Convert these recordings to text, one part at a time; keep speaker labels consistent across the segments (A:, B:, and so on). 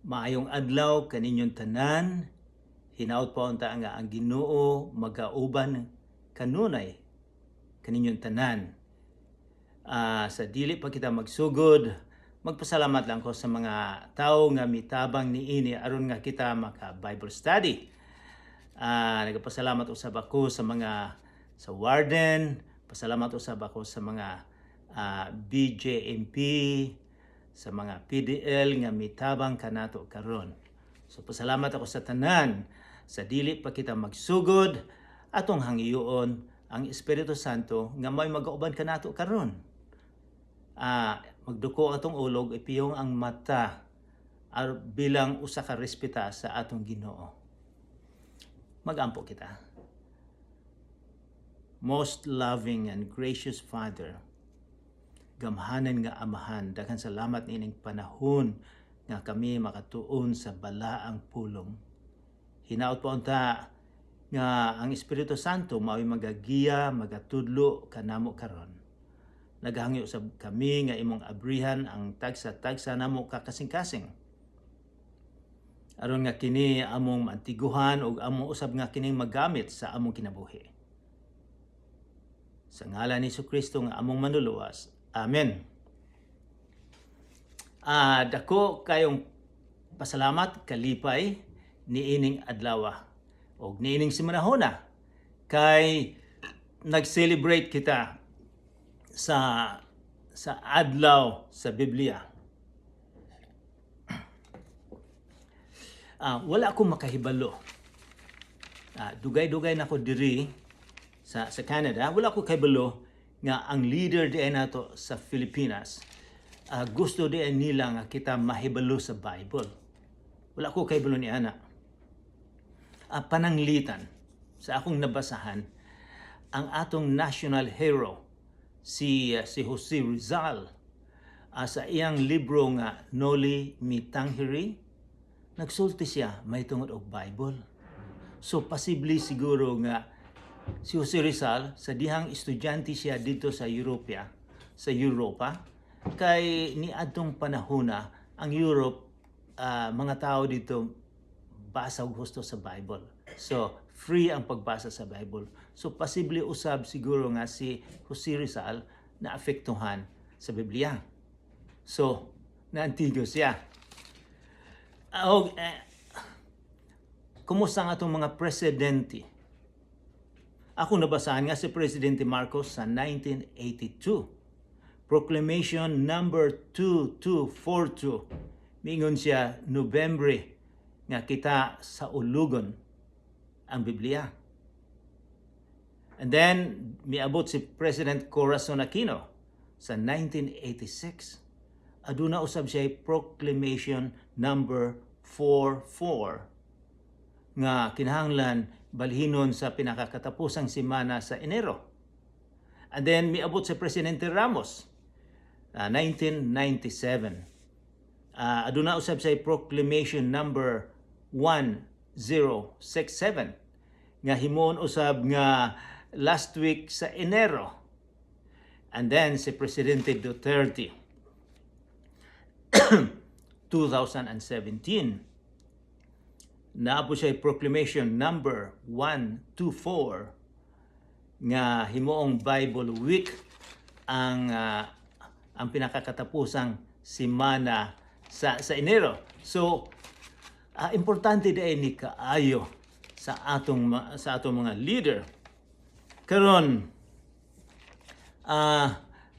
A: Maayong adlaw kaninyong tanan. Hinaot pa unta nga ang Ginoo magauban kanunay kaninyong tanan. Sa dili pa kita magsugod, magpasalamat lang ko sa mga tao nga mitabang niini aron nga kita maka Bible study. Nagapasalamat usab ako sa mga sa warden, pasalamat usab ako sa mga BJMP, sa mga PDL nga mitabang kanato karon. So pasalamat ako sa tanan. Sa dili pa kita magsugod, atong hangyoon ang Espiritu Santo nga may magauban kanato karon. Magduko atong ulog, ipiyong ang mata bilang usa ka respeta sa atong Ginoo. Magampo kita. Most loving and gracious Father, gamhanan nga Amahan, daghan salamat niining panahon nga kami makatuon sa balaang pulong. Hinaot pa unta nga ang Espiritu Santo mao'y magagiya, magatudlo kanamo karon. Nagahangyo sab kami nga imong abrihan ang tagsa-tagsa namo kakasing-kasing, aron nga kini among maantiguhan ug among usab nga kining magamit sa among kinabuhi. Sa ngalan ni Kristo nga among manluluwas. Amen. Dako kayong pasalamat, kalipay niining adlaw og niining simanahona kay nag-celebrate kita sa adlaw sa Biblia. Wala akong makahibalo. Dugay-dugay na ko diri sa Canada, wala ko kahibalo nga ang leader di nato sa Pilipinas gusto di nila nga kita mahibalo sa Bible. Wala ko kahibalo ni ana. Pananglitan sa akong nabasahan, ang atong national hero si Jose Rizal, sa iyang libro nga Noli Me Tangere, nagsulti siya may tungod og Bible. So posible siguro nga si Jose Rizal, sa dihang estudyante siya dito sa Europa, kay ni adtong panahona ang Europe, mga tao dito basa og husto sa Bible. So free ang pagbasa sa Bible. So posible usab siguro nga si Jose Rizal na apektuhan sa Biblia. So naantigo siya. Og kumusta ang atong mga presidente? Ako nabasahan nga si Presidente Marcos sa 1982, Proclamation number 2242. Mingon siya Nobyembre nga kita saulugon ang Biblia. And then miabot si President Corazon Aquino sa 1986. Aduna usab siya proclamation number 44 nga kinahanglan balhinon sa pinakakatapusang semana sa Enero. And then miabot si Presidente Ramos 1997. Aduna usab siya proclamation number 1067 nga himuon usab nga last week sa Enero. And then si Presidente Duterte, 2017, naa po siya proclamation number 124 nga himuong Bible Week ang pinakakatapusang semana sa Enero. So importante diay ni kaayo sa atong mga leader. Karon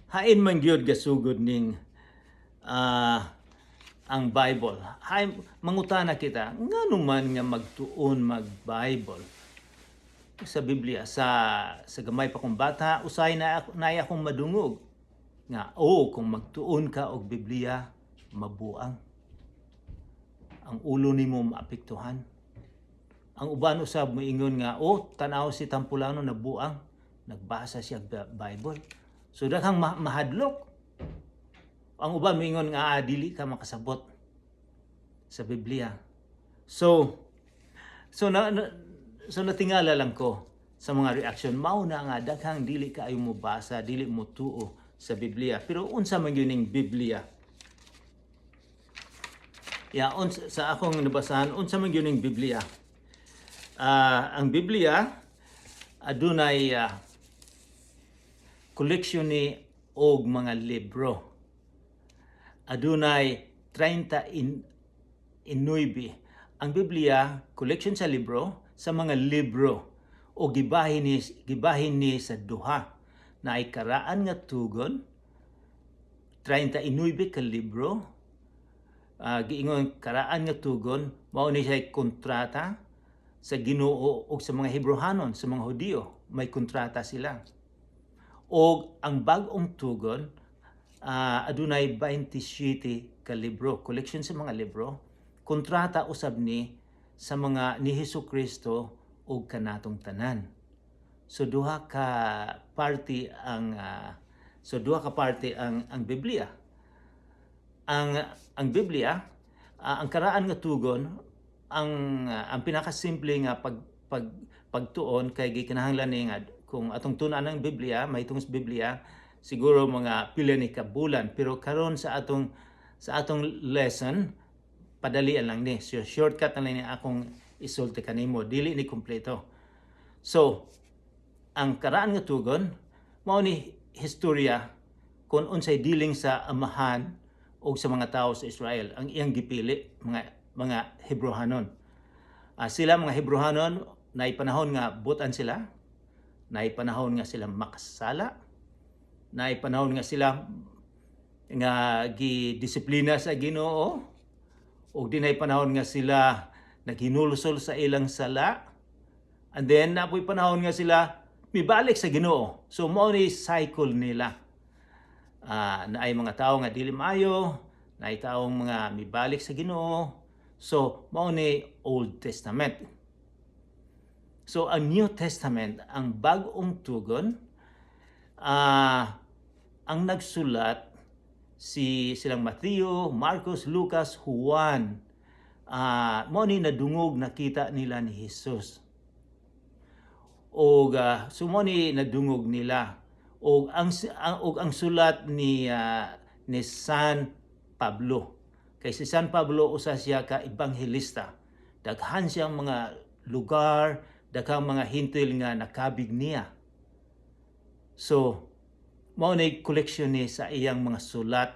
A: hain man gyud gasugod ning ang Bible? Hay mangutana kita ngano man nga magtuon mag Bible sa Biblia? Sa gamay pa kong bata, usay na naay akong madungog nga, "Oh, kung magtuon ka og Biblia, mabuang ang ulo nimo, maapektuhan." Ang uban usab moingon nga, "Oh, tan-aw si Tampulano, nabuang, nagbasa siya og Bible." So daghang mahadlok. Ang uban moingon nga, "Ah, dili ka makasabot sa Biblia." So natingala lang ko sa mga reaction. Mao na nga daghang dili kaayo mo basa, dili mo tuo sa Biblia. Pero unsa man gyud ning Biblia? Ya, sa akong nabasahan, unsa man gyud ning Biblia? Ang Biblia adunay koleksyon ni og mga libro. Adunay 39. Ang Biblia, collection sa libro, sa mga libro o gibahin ni sa duha na ay karaan nga tugon, 39 ka libro. Giingon karaan nga tugon mao ni siya kontrata sa Ginoo ug sa mga Hebreohanon, sa mga Hudiyo, may kontrata sila. Og ang bag-ong tugon, adunay 27 ka libro, collection sa mga libro, kontrata usab ni sa mga ni Hesus Kristo ug kanatong tanan. So duha ka parte ang Biblia. Ang Biblia, ang karaan nga tugon, ang pinakasimple nga pag pag pagtuon kay gikinahanglan ni nga kung atong tun-an ang Biblia, mahitungod sa Biblia, siguro mga pila ni ka bulan, pero karon sa atong lesson, padalian lang ni. So shortcut na lang ni akong isulti kanimo, dili ni kumpleto. So ang karaan nga tugon mao ni historya kung unsay dealing sa Amahan o sa mga tao sa Israel, ang iyang gipili, mga Hebreohanon. Sila mga Hebreohanon, naay panahon nga butan sila, naay panahon nga sila makasala, naay panahon nga sila nga gidisiplina sa Ginoo, ug dinay panahon nga sila naghinulsol sa ilang sala, and then naa poy panahon nga sila mibalik sa Ginoo. So mao ni cycle nila. Naay mga tao nga dili maayo, naay taong mga mibalik sa Ginoo. So mao ni Old Testament. So ang New Testament, ang bag-ong tugon, ang nagsulat si silang Matthew, Marcos, Lucas, Juan. Mao ni nadungog, nakita nila ni Jesus. Og so mao ni nadungog nila. Og ang sulat ni San Pablo. Kay si San Pablo, usa siya ka ebanghelista. Daghan siyang mga lugar, daghang mga hintil nga nakabig niya. So mao ni collection ni sa iyang mga sulat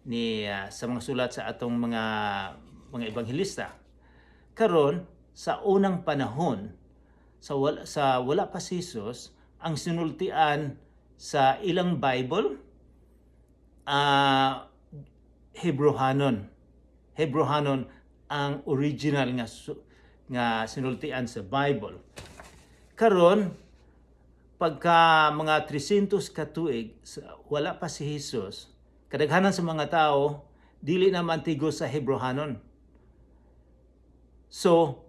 A: ni sa mga sulat sa atong mga ebanghelista. Karon, sa unang panahon, sa wala pa si Jesus, ang sinultian sa ilang Bible, Hebreohanon. Hebreohanon ang original nga sinultian sa Bible. Karon, pagka mga 300 ka tuig, wala pa si Jesus, kadaghanan sa mga tao dili na mantigo sa Hebreohanon. So,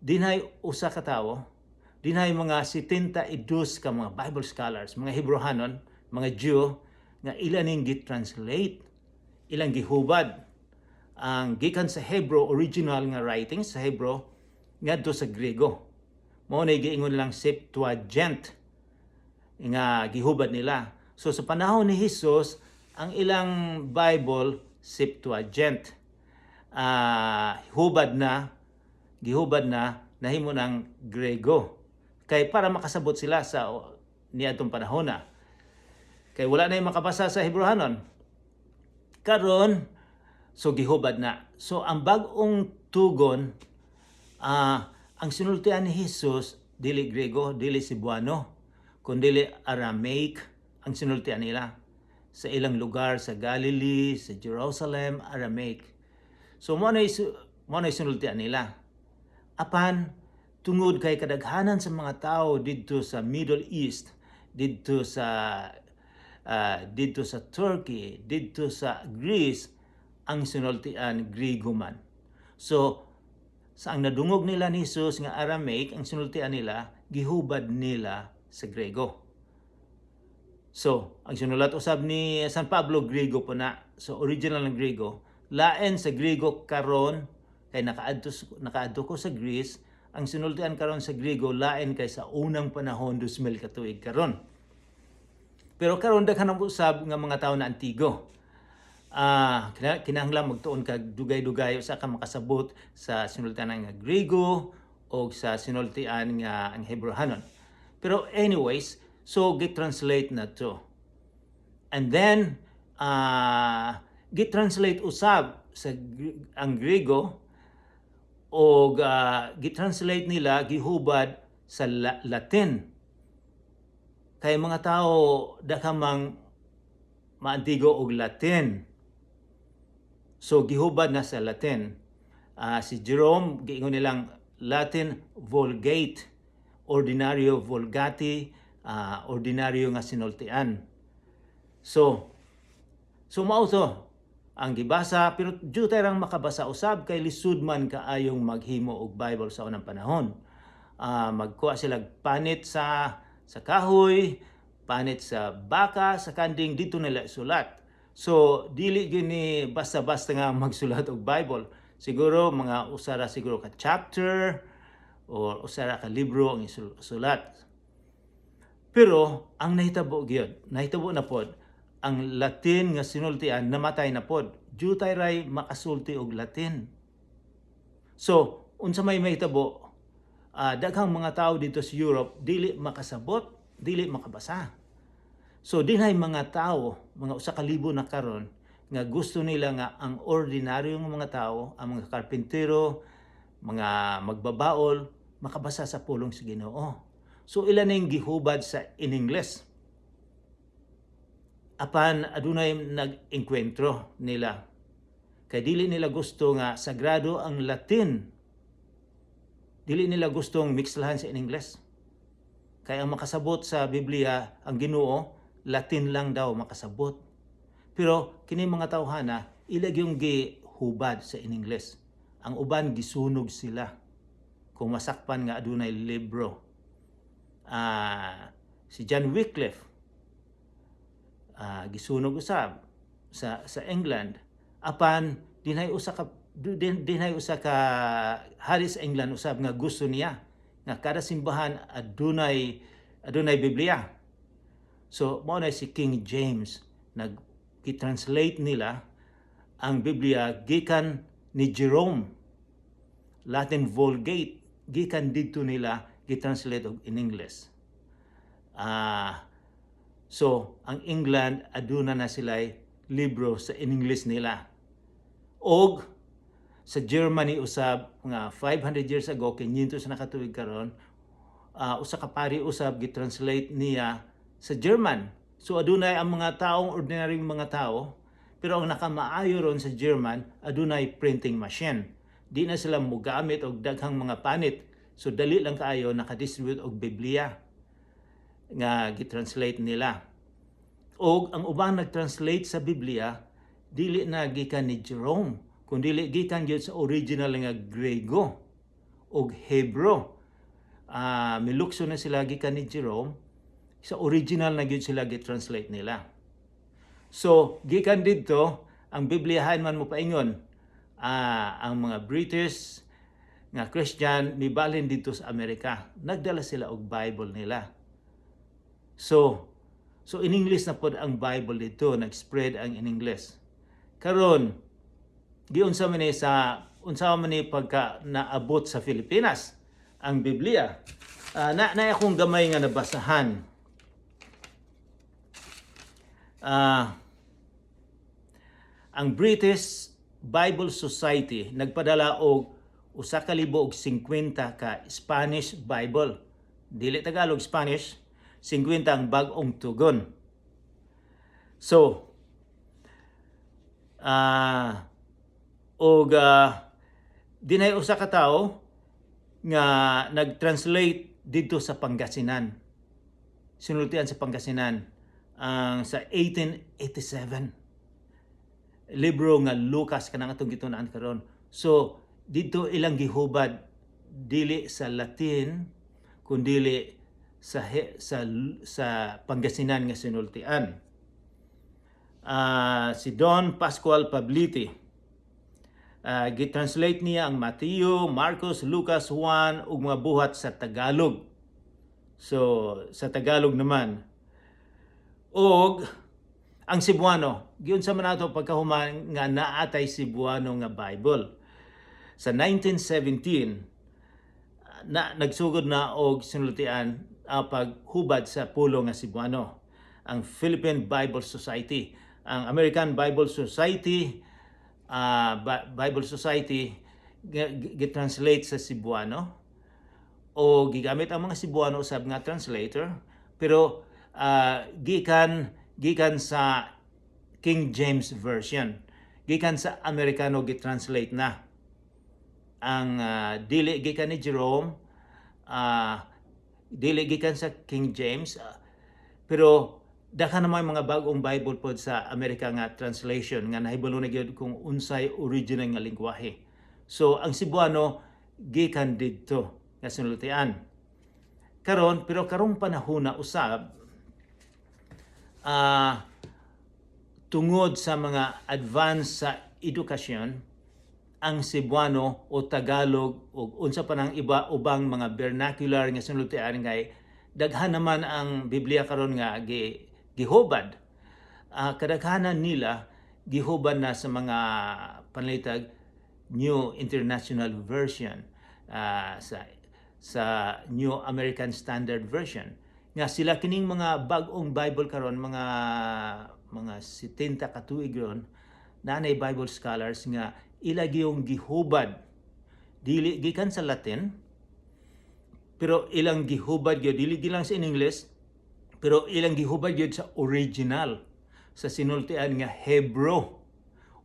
A: dinhay usa ka tawo, dinhay mga 72 ka mga Bible scholars, mga Hebreohanon, mga Jew, nga ila ning gi-translate, ilang gihubad ang gikan sa Hebrew original nga writings sa Hebrew ngadto sa Grego. Mao na giingon lang Septuagint nga gihubad nila. So sa panahon ni Jesus, ang ilang Bible, Septuagint. Hubad na, gihubad na, nahimo ng Grego. Kay para makasabot sila sa niadtong panahon na. Kay wala na yung makabasa sa Hebreohanon. Karon, so gihubad na. So ang bag-ong tugon, ang sinultian ni Jesus dili Grego, dili Cebuano, kundi Aramaic ang sinultian nila sa ilang lugar sa Galilee, sa Jerusalem, Aramaic. So mo na sinultian nila. Apan tungod kay kadaghanan sa mga tao didto sa Middle East, didto sa Turkey, didto sa Greece, ang sinultian Griego man. So sa ang nadungog nila ni Jesus nga Aramaic, ang sinultian nila, gihubad nila sa Grego. So, ang sinulat usab ni San Pablo, Griego po na. So, original ng Griego. Lain sa Griego karon kay nakaadto ko sa Greece, ang sinultian karon sa Griego lain kay sa unang panahon, 2000 ka tuig karon. Pero karon daghan ang usab nga mga tao na antigo. Kinahanglan magtuon kag dugay-dugay usa ka makasabot sa sinultian nga Griego o sa sinultian nga ang Hebrehanon. Pero anyways, so gi-translate na to. And then gi-translate usab sa ang Griego o gi-translate nila, gihubad sa Latin. Kay mga tao daghan mang maantigo og Latin. So gihubad na sa Latin. Si Jerome, giingon nilang Latin Vulgate, ordinaryo Vulgati, ordinaryo nga sinultian. So mao to ang gibasa, pero jutay rang makabasa usab kay lisod man kaayong maghimo og Bible sa unang panahon. Magkuha sila panit sa kahoy, panit sa baka, sa kanding, dito nila isulat. So dili gini basta-basta nga magsulat og Bible. Siguro mga usara siguro ka chapter or usara ka libro ang isulat. Pero ang nahitabo gyud, nahitabo na pod ang Latin nga sinultian, namatay na pod. Jutay ray makasulti og Latin. So, unsa may mahitabo, daghang mga tao dito sa Europe dili makasabot, dili makabasa. So dinhay mga tao, mga 1,000 na karon nga gusto nila nga ang ordinaryo nga mga tao, ang mga karpintero, mga magbabaol, makabasa sa pulong sa Ginoo. So ila ning gihubad sa in English. Apan adunay nag-engkwentro nila. Kay dili nila gusto nga sagrado ang Latin. Dili nila gustong mixlahan sa in English. Kaya ang makasabot sa Biblia, ang Ginoo, Latin lang daw makasabot. Pero kini mga tawhana, ila yung gihubad sa in English. Ang uban, gisunog sila kung masakpan nga adunay libro. Si John Wycliffe, gisunog usab sa England. Apan dinhay usa ka hari sa England usab nga gusto niya nga kada simbahan adunay Biblia. So mao na si King James, nag translate nila ang Biblia gikan ni Jerome, Latin Vulgate, gikan didto nila gi-translate og in English. So ang England, aduna na sila libro sa in English nila. Og sa Germany usab nga 500 years ago, 500 na katuig karon, usa ka pari usab, gi-translate niya sa German. So adunay ang mga taong ordinaryong mga tao, pero ang nakamaayo ron sa German, adunay printing machine. Di na sila mogamit og daghang mga panit. So dali lang kaayo nakadistribute og Biblia nga gi-translate nila. Og ang ubang nag-translate sa Biblia, dili na gikan ni Jerome, kundi gikan gyud sa original nga Grego og Hebrew. Milukso na sila gikan ni Jerome, sa original na gyud sila gi-translate nila. So, gikan didto, ang Bibliyahan man mo paingon, ang mga British nga Christian mibalhin didto sa Amerika. Nagdala sila og Bible nila. So in English na pod ang Bible dito, nag-spread ang in English. Karon, giunsa man ni sa unsa man ni pagka naabot sa Pilipinas ang Biblia? Na akong gamay nga nabasahan. Ang British Bible Society nagpadala og 1,050 ka Spanish Bible. Dili Tagalog, Spanish, 50 ang Bag-ong Tugon. So, og dinay usa ka tawo nga nag-translate didto sa Pangasinan. Sinultian sa Pangasinan ang sa 1887. Libro nga Lucas, kanang atong gitun-an karon. So didto ilang gihubad, dili sa Latin kundili sa Pangasinan nga sinultian. Si Don Pascual Pabliti, gitranslate niya ang Mateo, Marcos, Lucas, Juan ug mga Buhat sa Tagalog. So sa Tagalog naman. Og Ang Cebuano, giunsa man nato pagkahuman nga naa tay Cebuano nga Bible? Sa 1917 na nagsugod na og sinultian ang paghubad sa pulong nga Cebuano. Ang Philippine Bible Society, ang American Bible Society, Bible Society gi-translate sa Cebuano o gigamit ang mga Cebuano usab nga translator, pero gikan gikan sa King James Version, gikan sa Amerikano gi-translate na ang dili gikan ni Jerome, dili gikan sa King James, pero daghan naman mga bag-ong Bible pod sa Amerika nga translation nga nahibalo na gyud kung unsay original nga lingwahe. So ang Cebuano gikan didto nga sinultian. Karon, pero karong panahon na usab, tungod sa mga advance sa edukasyon, ang Cebuano o Tagalog o unsa pa nang iba ubang mga vernacular nga sinultian, kay daghan naman ang Biblia karon nga gihubad. Kadaghanan nila gihubad na sa mga panalitag New International Version, sa New American Standard Version, nga sila kining mga bag-ong Bible karon, mga 70 ka tuig ron, naanay Bible scholars nga ila giyong gihubad, dili gikan sa Latin pero ilang gihubad gyud, dili gilang sa in English pero ilang gihubad gyud sa original sa sinultian nga Hebrew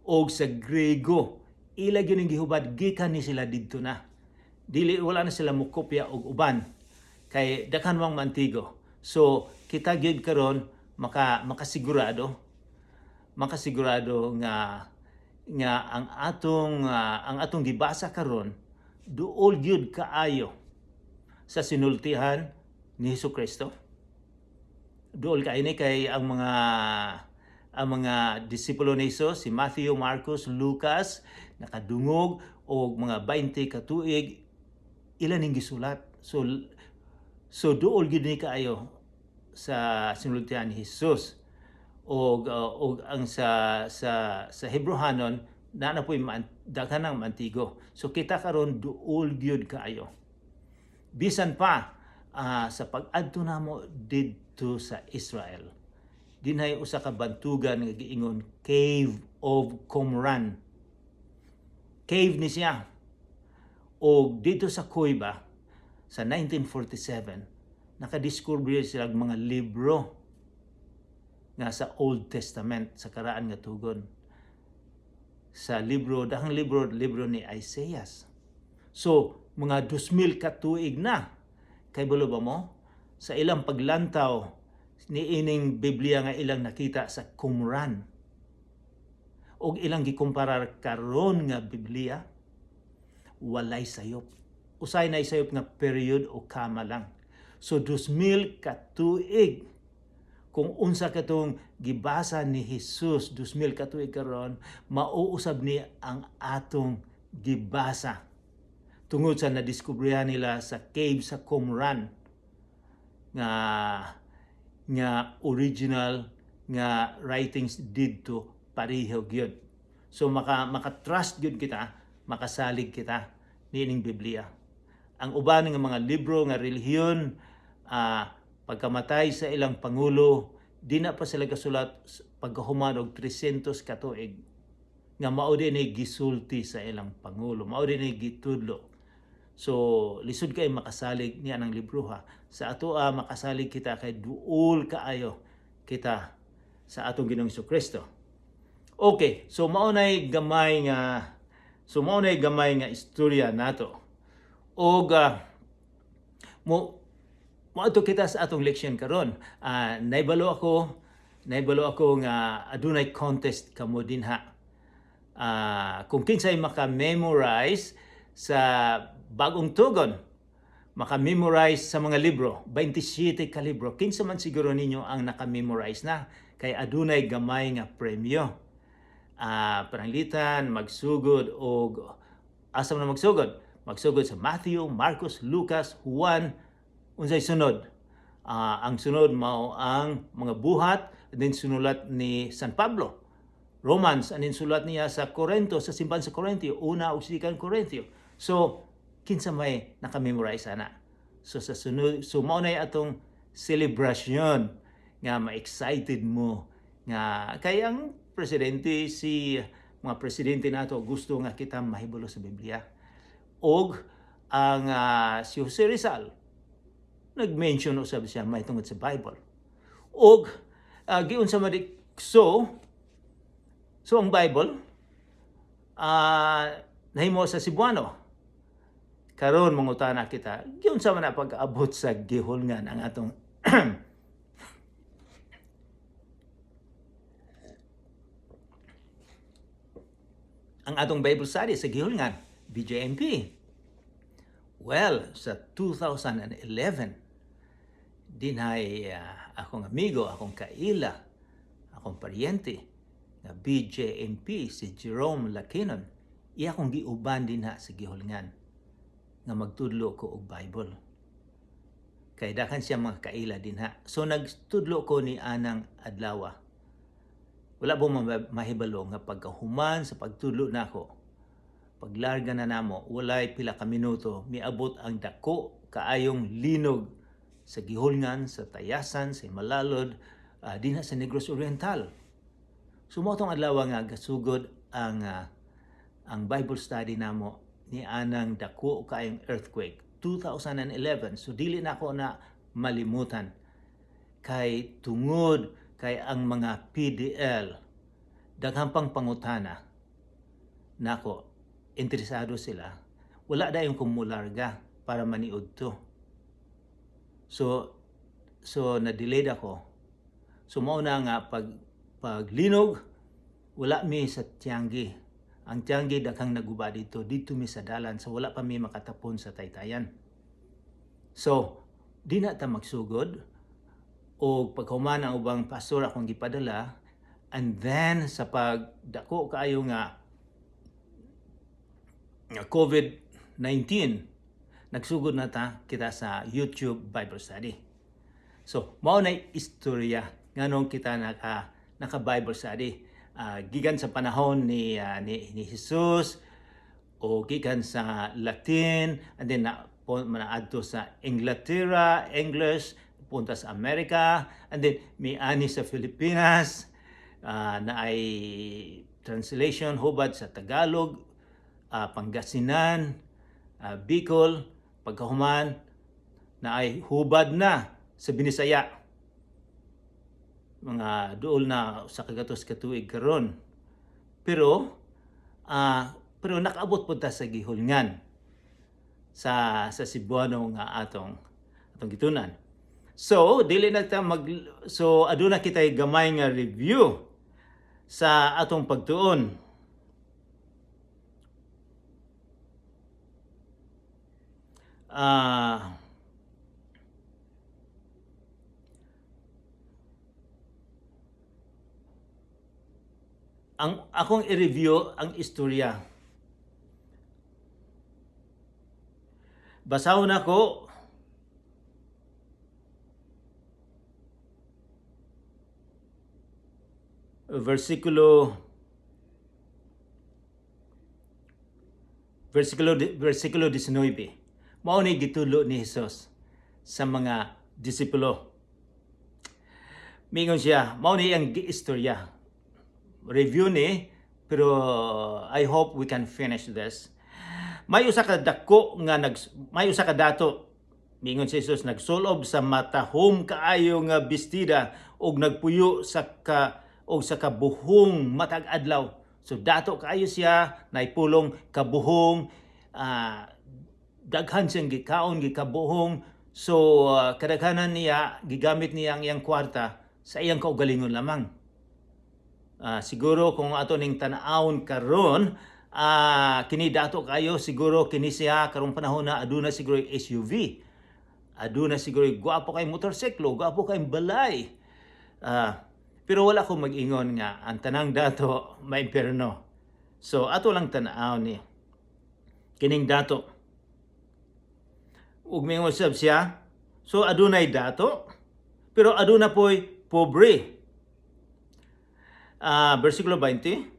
A: o sa Grego. Ila gyud ang gihubad, gikan ni sila didto na, dili, wala na sila mokopya og uban kay daghan mang mantigo. So kita gyud karon makasigurado nga ang atong gibasa karon duol gyud kaayo sa sinultihan ni Hesus Kristo. Duol kaayo ni kay ang mga disipulo ni Jesus, si Matthew, Marcos, Lucas, nakadungog og mga 20 ka tuig ila ning gisulat. So duol gyud ni kaayo sa sinultihan ni Jesus. Og ang sa Hebrehanon na po'y daghan ng mantigo. So kita karon duol gyud kaayo. Bisan pa sa pag-adto namo didto sa Israel, dinhay usa ka bantugan nga giingon Cave of Qumran. Cave ni siya. Og dito sa kuweba sa 1947 nakadiskubre sila og mga libro nga sa Old Testament, sa Karaan nga Tugon. Sa libro, dahang libro, libro ni Isaiah. So, mga 2,000 ka tuig na. Kay balo ba mo? Sa ilang paglantaw ni ining Biblia nga ilang nakita sa Qumran og ilang gikumparar karon nga Biblia, walay sayop. Usay na sayop nga period o comma lang. So 2,000 ka tuig kung unsa katong gibasa ni Jesus 2,000 ka tuig karon, mauusab ni ang atong gibasa tungod sa nadiskubrihan nila sa cave sa Qumran nga original nga writings didto pareho gyud. So maka-trust gyud kita, makasalig kita niining Biblia. Ang uban nga mga libro nga relihiyon, pagkamatay sa ilang pangulo, di na pa sila gasulat pagkahuman og 300 ka tuig nga mao din ni gisulti sa ilang pangulo, mao din ni gitudlo. So lisod kay makasalig niya ng libro ha. Sa ato, makasalig kita kay duol kaayo kita sa atong Ginoong Kristo. Okay, so mao nay gamay nga istorya nato. Og mo moadto kita sa atong leksyon karon. Naibalo ako nga adunay contest kamo dinha. Kung kinsay maka-memorize sa Bagong Tugon, maka-memorize sa mga libro, 27 ka libro, kinsa man siguro ninyo ang naka-memorize na, kay adunay gamay nga premyo. Pananglitan magsugod og asa man na magsugod? Magsugod sa Matthew, Marcos, Lucas, Juan, unsay sunod? Ang sunod mao ang mga Buhat, And then sinulat ni San Pablo. Romans, and then sulat niya sa Corinto, sa simbahan sa Corinto, una o sikan Corinto. So, kinsa may naka-memorize ana? So sa sunod, so mao na atong celebration nga ma-excited mo nga kay ang presidente, si mga presidente nato, gusto nga kita mahibalo sa Biblia. Og ang si Jose Rizal nag-mention usab siya may tungod sa Bible. Og giunsa man so ang Bible nahimo sa Cebuano. Karon mangutana kita, giunsa man na pag-abot sa gihulngan ang atong Bible study sa gihulngan, BJMP? Well, sa 2011, dinhay akong amigo, akong kaila, akong paryente, nga BJMP, si Jerome Lakinon, iya akong giuban dinha sa gihulngan nga magtudlo ko og Bible. Kay daghan siya mga kaila dinha. So nagtudlo ko ni anang adlaw. Wala po mahibalo nga pagkahuman sa pagtudlo nako, paglarga na namo, walay pila ka minuto, miabot ang dako kaayong linog sa gihulngan, sa Tayasan, sa Malalod, dinha sa Negros Oriental. So mao tong adlaw nga gasugod ang Bible study namo ni anang dako kaayong earthquake 2011. So dili na ako na malimutan kay tungod kay ang mga PDL, daghan pang pangutana nako, interesado sila. Wala dayon kung mularga para maniud to. So na-delayed ako. So mao na nga pag paglinog, wala mi sa tianggi. Ang tianggi daghang naguba dito, dito mi sa dalan, so wala pa mi makatapon sa Taytayan. So di na ta magsugod o paghuman ang ubang pastor akong gipadala, and then sa pagdako kaayo nga COVID-19, nagsugod na ta kita sa YouTube Bible study. So mao na istorya nganong kita naka Bible study. Gikan sa panahon ni Jesus o gikan sa Latin, and then na naadto sa Inglaterra, English, punta sa Amerika, and then miani sa Pilipinas, na ay translation hubad sa Tagalog, Pangasinan, Bicol, pagkahuman na ay hubad na sa Binisaya. Mga duol na sa kagatos katuig karon. Pero nakaabot po ta sa gihulngan sa Cebuano nga atong gitunan. So, dili na ta mag so aduna kitay gamay nga review sa atong pagtuon. Ang akong i-review ang istorya. Basahon nako versikulo 19. Mao ni gitulo ni Jesus sa mga disipulo. Mingon siya, mao ni ang giistorya. Review ni, pero I hope we can finish this. May usa ka dato, mingon si Jesus, nagsulob sa matahom kaayo nga bestida ug nagpuyo sa kabuhong matag adlaw. So dato kaayo siya, naipulong kabuhong, daghan siyang gikaon, gikabuhong. So kadaghanan niya gigamit niya ang iyang kwarta sa iyang kaugalingon lamang. Siguro kung ato ning tan-awon karon, kini dato kayo, siguro kini siya karong panahon na aduna siguro SUV. Aduna siguro gwapo kay motorsiklo, gwapo kay balay. Pero wala ko mag-ingon nga ang tanang dato maimpierno. So ato lang tan-aw ni kining dato. Ug mingon sab siya, so adunay dato, pero aduna poy pobre. Versikulo 20.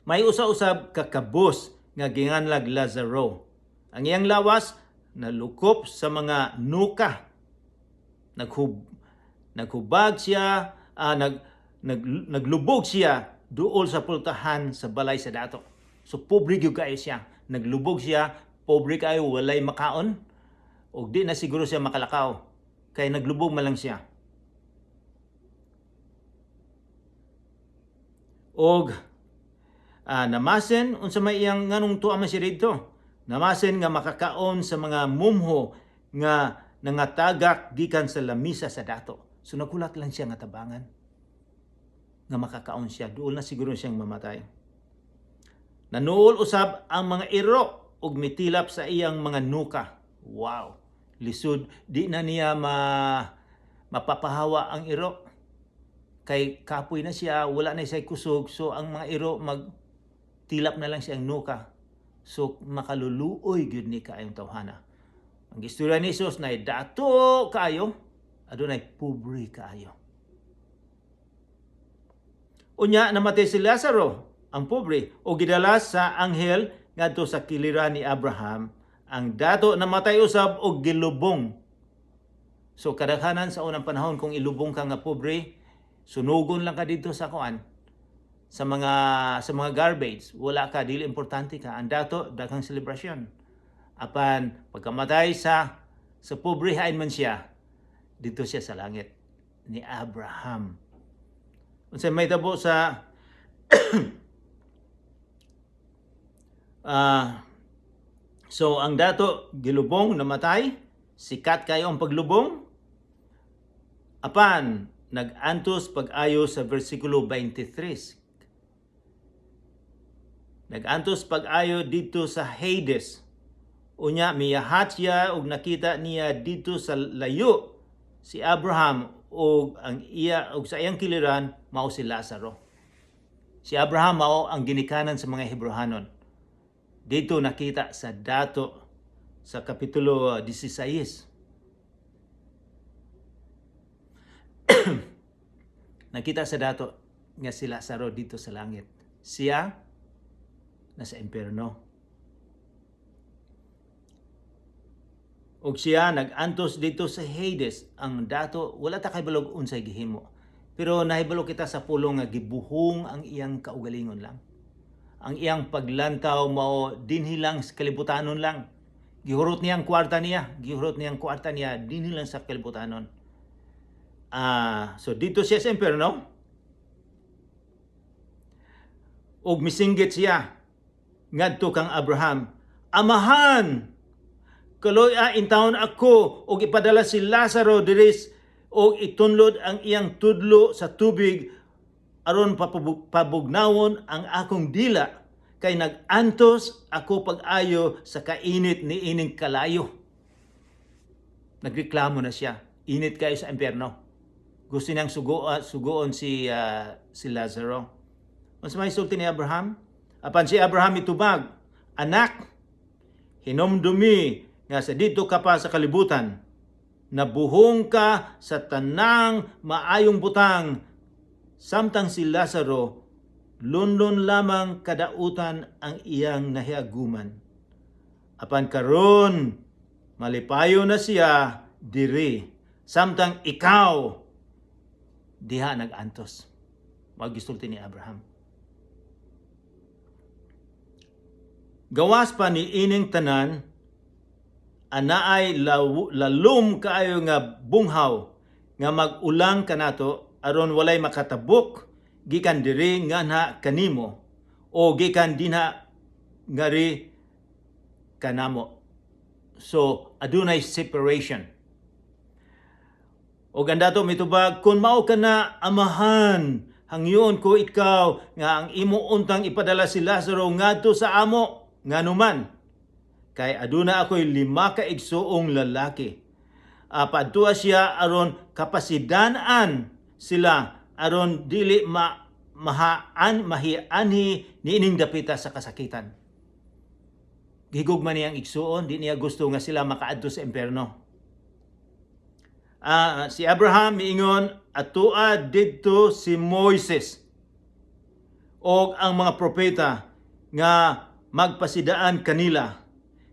A: May usa-usab kakabos nga ginganlag Lazaro. Ang iyang lawas nalukop sa mga nuka. Naghubag siya, naglubog siya duol sa pultahan sa balay sa dato. So pobre gyud kaayo siya. Naglubog siya, pobre kaayo, walay makaon. Og di na siguro siya makalakaw. Kay naglubog man lang siya. Og namasen unsa may iyang, nganong tuwa man siya didto. Namasen nga makakaon sa mga mumho nga nangatagak gikan sa lamisa sa dato. So nagulat lang siya nga tabangan nga makakaon siya. Duol na siguro siyang mamatay. Nanuol usab ang mga iro ug mitilap sa iyang mga nuka. Wow. Lisod, di na niya mapapahawa ang iro. Kay kapoy na siya, wala na siya kusog, so ang mga iro magtilap na lang siyang nuka. So makaluluoy gyud ni kaayong tawhana. Ang istorya ni Jesus na dato kaayo, adunay pobre kaayo. Unya namatay si Lazaro, ang pobre, o gidala sa anghel ngadto sa kiliran ni Abraham. Ang dato namatay usab og gilubong. So kadaghanan sa unang panahon, kung ilubong ka nga pobre, sunugon lang ka dito sa kuan, sa mga garbage. Wala ka, dili importante ka. Ang dato, daghang selebrasyon. Apan pagkamatay sa pobre, hain man siya dito siya sa langit ni Abraham. Unsay may tabo sa so ang dato gilubong, namatay, sikat kayo ang paglubong. Apan nag-antos pag-ayo sa versikulo 23. Nag-antos pag-ayo dito sa Hades. Unya miyahat siya ug nakita niya dito sa layo si Abraham ug ang iya ug sa iyang kiliran mao si Lazaro. Si Abraham mao ang ginikanan sa mga Hebreohanon. Dito nakita sa dato sa kapitulo 16. Nakita sa dato nga si Lazaro dito sa langit. Siya nasa impyerno. Og siya nag-antos dito sa Hades. Ang dato wala ta kahibalo unsay gihimo. Pero nahibalo kita sa pulong nga gibuhong ang iyang kaugalingon lang. Ang iyang paglantaw mao dinhi lang sa kalibutanon lang. Gihurot niya ang kwarta niya, gihurot niya ang kwarta niya dinhi lang sa kalibutanon. So dito siya sa impyerno. Og misinggit siya ngadto kang Abraham, "Amahan, kaloy-a intawon ako og ipadala si Lazaro diri og itunlod ang iyang tudlo sa tubig aron pabugnawon ang akong dila, kay nag-antos ako pag-ayo sa kainit ni ining kalayo." Nagreklamo na siya. Init kayo sa impyerno. Gusto niyang suguon si Lazaro. Unsa may sulti ni Abraham? Apan si Abraham itubag, "Anak, hinomdumi nga sa dito ka pa sa kalibutan, nabuhong ka sa tanang maayong butang, samtang si Lazaro lunlun lamang kadautan ang iyang nahiaguman. Apan karon malipayo na siya diri, samtang ikaw diha nag-antos." Mao gisulti ni Abraham. Gawas pa ni ining tanan, anaay lalom kaayo nga bunghaw nga mag-ulang kanato aron walay makatabok gikan diri nganha kanimo o gikan dinha ngari kanamo. So adunay separation. O gandato mitubag, "Kung mao ka na, amahan, hangyoon ko ikaw nga ang imo untang ipadala si Lazaro ngadto sa amo, nganuman kay aduna ako'y 5 ka igsuong lalaki. Padtua siya aron kapasidan-an sila, aron dili mahaan mahianhi niining dapita sa kasakitan." Gihigugma niyang igsuon, di niya gusto nga sila makaadto sa impyerno. Si Abraham miingon, "Atoa didto si Moises og ang mga propeta nga magpasidaan kanila.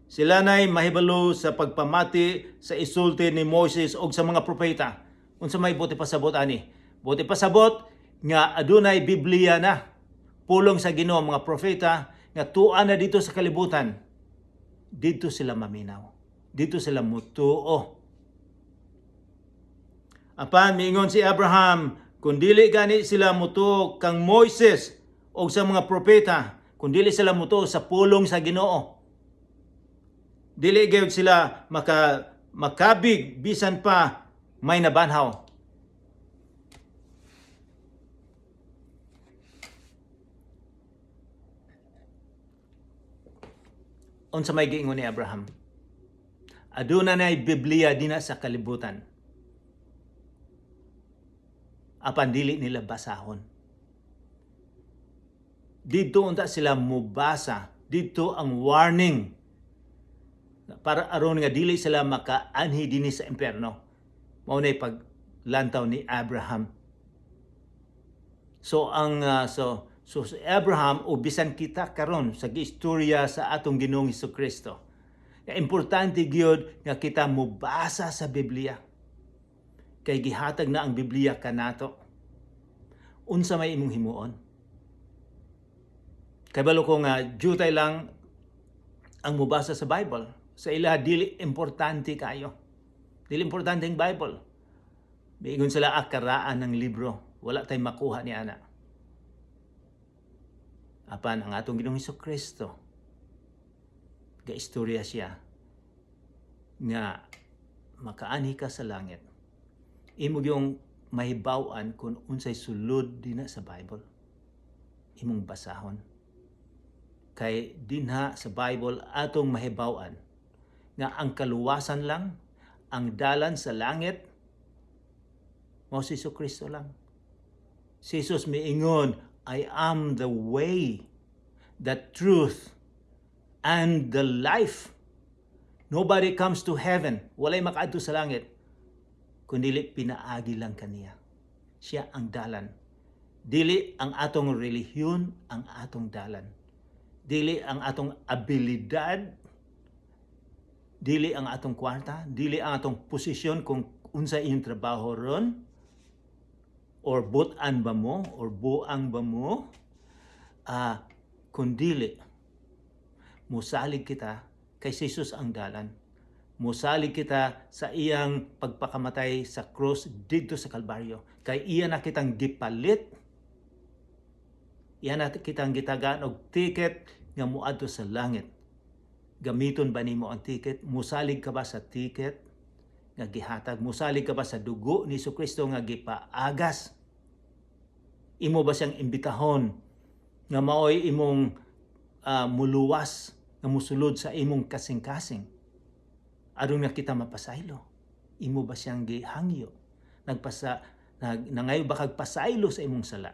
A: Sila nay mahibalo sa pagpamati sa isulti ni Moises og sa mga propeta." Unsa may buot pasabot ani? Buot pasabot nga adunay Biblia na. Pulong sa Ginoo, mga propeta nga tua na dito sa kalibutan. Dito sila maminaw. Dito sila mutuo. Apan miingon si Abraham, "Kung dili gani sila mutuo kang Moises o sa mga propeta," kung dili sila mutuo sa pulong sa Ginoo, dili gyud sila makabig bisan pa may nabanhaw. Unsa may giingon ni Abraham? Aduna nay Biblia dina sa kalibutan. Apan dili nila basahon. Didto unta sila mubasa. Didto ang warning para aron nga dili sila makaanhi dinhi sa impierno. Mao nay paglantaw ni Abraham. So ang so so si Abraham o bisan kita karon sa giistorya sa atong Ginoong Kristo. Importante gyud nga kita mobasa sa Biblia. Kay gihatag na ang Biblia kanato. Unsa may imong himuon? Kabalo ko nga jutay lang ang mobasa sa Bible. Sa ila dili importante kayo. Dili importante ang Bible. Miingon sila, "Ah, karaan ng libro. Wala tay makuha ni ana." Apan ang atong Ginoong Kristo, gaistorya siya nga makaanhi ka sa langit. Imo yung mahibaw-an kung unsay sulod dina sa Bible. Imong basahon. Kay dinha sa Bible atong mahibaw-an nga ang kaluwasan lang, ang dalan sa langit, mao si Kristo lang. Si Jesus miingon, "I am the way, the truth, and the life. Nobody comes to heaven." Walay makaadto sa langit kundi pinaagi lang kaniya. Siya ang dalan. Dili ang atong relihiyon ang atong dalan. Dili ang atong abilidad, dili ang atong kwarta, dili ang atong posisyon kung unsa iyong trabaho ron, or butan ba mo, or buang ba mo, kundili musalig kita kay si Jesus ang dalan. Musalig kita sa iyang pagpakamatay sa krus didto sa Kalbaryo. Kay iya na kitang gipalit, iya na kitang gitagaan og ticket nga muadto sa langit. Gamiton ba nimo ang ticket? Musalig ka ba sa ticket nga gihatag? Musalig ka ba sa dugo ni Kristo nga gipaagas? Imo ba siyang imbitahon nga maoy imong muluwas nga musulod sa imong kasing-kasing aron nga kita mapasaylo? Imo ba siyang gihangyo? Nagpasa nag, nangayo ba kag pasaylo sa imong sala?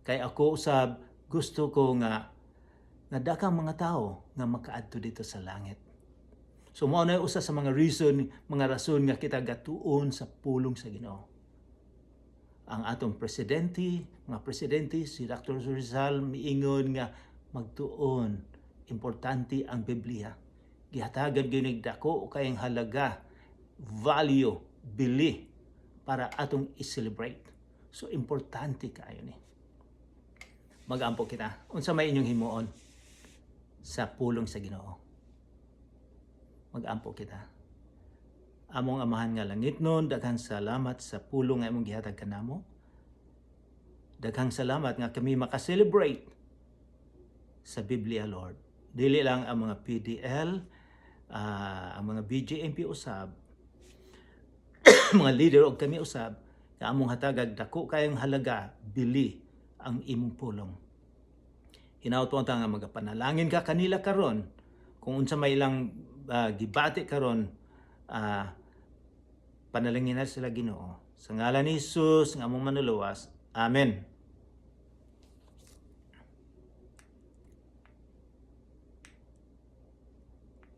A: Kay ako usab gusto ko nga nga dakang mga tao nga makaadto dito sa langit. So mao na usa sa mga reason, mga rason nga kita gatuon sa pulong sa Ginoo. Ang atong presidente, mga presidente, si Dr. Rizal miingon nga magtuon, importante ang Biblia. Gihatagan gyud dako kayong halaga, value, bili para atong i-celebrate. So importante kaayo ni. Magampo kita. Unsa may inyong himuon sa pulong sa Ginoo? Magampo kita. Among Amahan nga langitnon, daghang salamat sa pulong nga imong gihatag kanamo. Daghang salamat nga kami maka-celebrate sa Biblia, Lord. Dili lang ang mga PDL, ang mga BJMP usab, mga leader og kami usab, nga among hatagag dako kayong halaga, bili ang imong pulong. Hinaut po nga magapanalangin ka kanila karon kung unsa may ilang gibati karon, panalangin na sila, Ginoo. Sa ngalan ni Jesus nga among manluluwas. Amen.